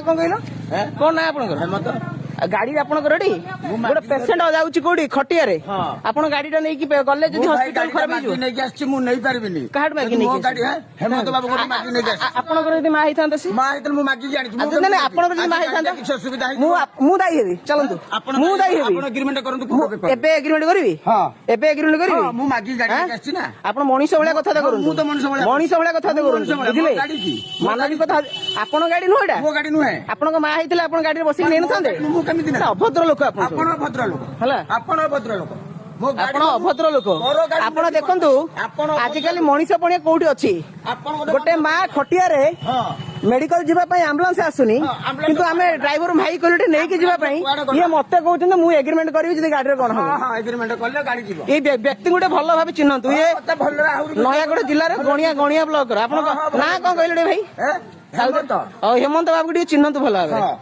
କଣ କହିଲ? କଣ ନାଁ ଆପଣଙ୍କର? ହେମନ୍ତ। ଆଉ ଗାଡି ଆପଣଙ୍କର ଏଠି ଗୋଟେ ପେସେଣ୍ଟ ଯାଉଛି କୋଉଠି ଖଟିଆରେ, ଆପଣ ଗାଡିଟା ନେଇକି ଗଲେ ଯଦି ମୁଁ ଭାଇ ହସ୍ପିଟାଲ ଗାଡିଟା ଖରାପ ମାଗି ହେଇଯିବ। ନେଇକି ଆସିଛି, ମୁଁ ନେଇପାରିବିନି। କାହାଠୁ ମାଗି ଯଦି ମୋ ନେଇକି? ଗାଡି ହେମନ୍ତ ବାବୁଙ୍କଠୁ ମାଗି ନେଇକି ଆସିଛି। ଆପଣଙ୍କର ଯଦି ମା ହେଇଥାନ୍ତା ସେ ମା ହେଇଥିଲେ ମୁଁ ମାଗିକି ଆଣିଛି। ମୁଁ ନାଇଁ ନାଇଁ, ଆପଣଙ୍କର ଯଦି ମା ଆଜି ହେଇଥାନ୍ତା ଗାଡିଟା କିଛି ଅସୁବିଧା ହେଇଯିବ। ମୁଁ ଦାୟୀ ହେବି। ଚାଲନ୍ତୁ। ଆପଣ ମୁଁ ଦାୟୀ ହେବି। ଆପଣ ଏଗ୍ରିମେଣ୍ଟ କରନ୍ତୁ। ମୁଁ ଏବେ ଏଗ୍ରିମେଣ୍ଟ କରିବି? ହଁ। ଏବେ ଏଗ୍ରିମେଣ୍ଟ କରିବି? ହଁ, ମୁଁ ମାଗିକି ଗାଡି ଆଁ? ନେଇକି ଆସିଛି ନା। ଆପଣ ମଣିଷ ଭଳିଆ କଥା ହଁ, କରନ୍ତୁ। ମୁଁ ତ ମଣିଷ ଭଳିଆ। ମଣିଷ ଭଳିଆ କଥା ମୁଁ କରନ୍ତୁ। ମଣିଷ ଭଳିଆ। ବୁଝିଲେ? ମୋ ଗାଡି କି? ମୋ ମାନବିକତା ଆପଣ ଗାଡି ନୁହଁ ଏଇଟା। ମୋ ଗାଡି ନୁହେଁ। ଆପଣଙ୍କ ମା ହେଇଥିଲେ ଆପଣ ଗାଡିରେ ବସିକି ମୋ ନେଇନଥାନ୍ତେ? ଗାଡି ମୁଁ କେମିତି ନେବି? ଅଭଦ୍ର ଲୋକ ଆପଣ ସବୁ। ଆପଣ ଭଦ୍ର ଲୋକ। ହେଲା। ଆପଣ ଭଦ୍ର ଲୋକ। ମୋ ଗାଡି ଆପଣ ଅଭଦ୍ର ଲୋକ। ପର ଗାଡି ଆପଣ ନେଇକି ଦେଖନ୍ତୁ, ଆପଣ ଅଭଦ୍ର ଆଜିକାଲି ଲୋକ। ମଣିଷ ପଣିଆ କୋଉଠି ଅଛି? ଆପଣ ଗୋଟେ ମା ଖଟିଆରେ ହଁ ମେଡିକାଲ ଯିବା ପାଇଁ ଆମ୍ବୁଲାନ୍ସ ଆସୁନି, ହଁ, ambulance କିନ୍ତୁ ଆମେ ଡ୍ରାଇଭର ଭାଇ କହିଲେ ଟିକେ ନେଇକି ଯିବା ପାଇଁ, କୁଆଡେ ଗଲା? ଇଏ ମତେ କହୁଛନ୍ତି ମୁଁ ଏଗ୍ରିମେଣ୍ଟ କରିବି ଯଦି ଗାଡିରେ କଣ ହଁ ହବ। ହଁ, ଏଗ୍ରିମେଣ୍ଟ କଲେ ଗାଡି ଯିବ। ଏଇ ବ୍ୟକ୍ତିଙ୍କୁ ଗୋଟେ ଭଲ ଭାବେ ଚିହ୍ନନ୍ତୁ। ଇଏ ମତେ ଭଲରେ ଆହୁରି ନୟାଗଡ଼ ଜିଲ୍ଲାର ଗଣିଆ, ଗଣିଆ ବ୍ଲକର। ଆପଣଙ୍କ ହଁ, ହଁ, ନାଁ କଣ କହିଲେ ଟିକେ ଭାଇ? ଏ? ହେମନ୍ତ। ଆଉ ହେମନ୍ତ ବାବୁ ଟିକେ ଚିହ୍ନନ୍ତୁ ଭଲ ଭାବରେ। ହଁ।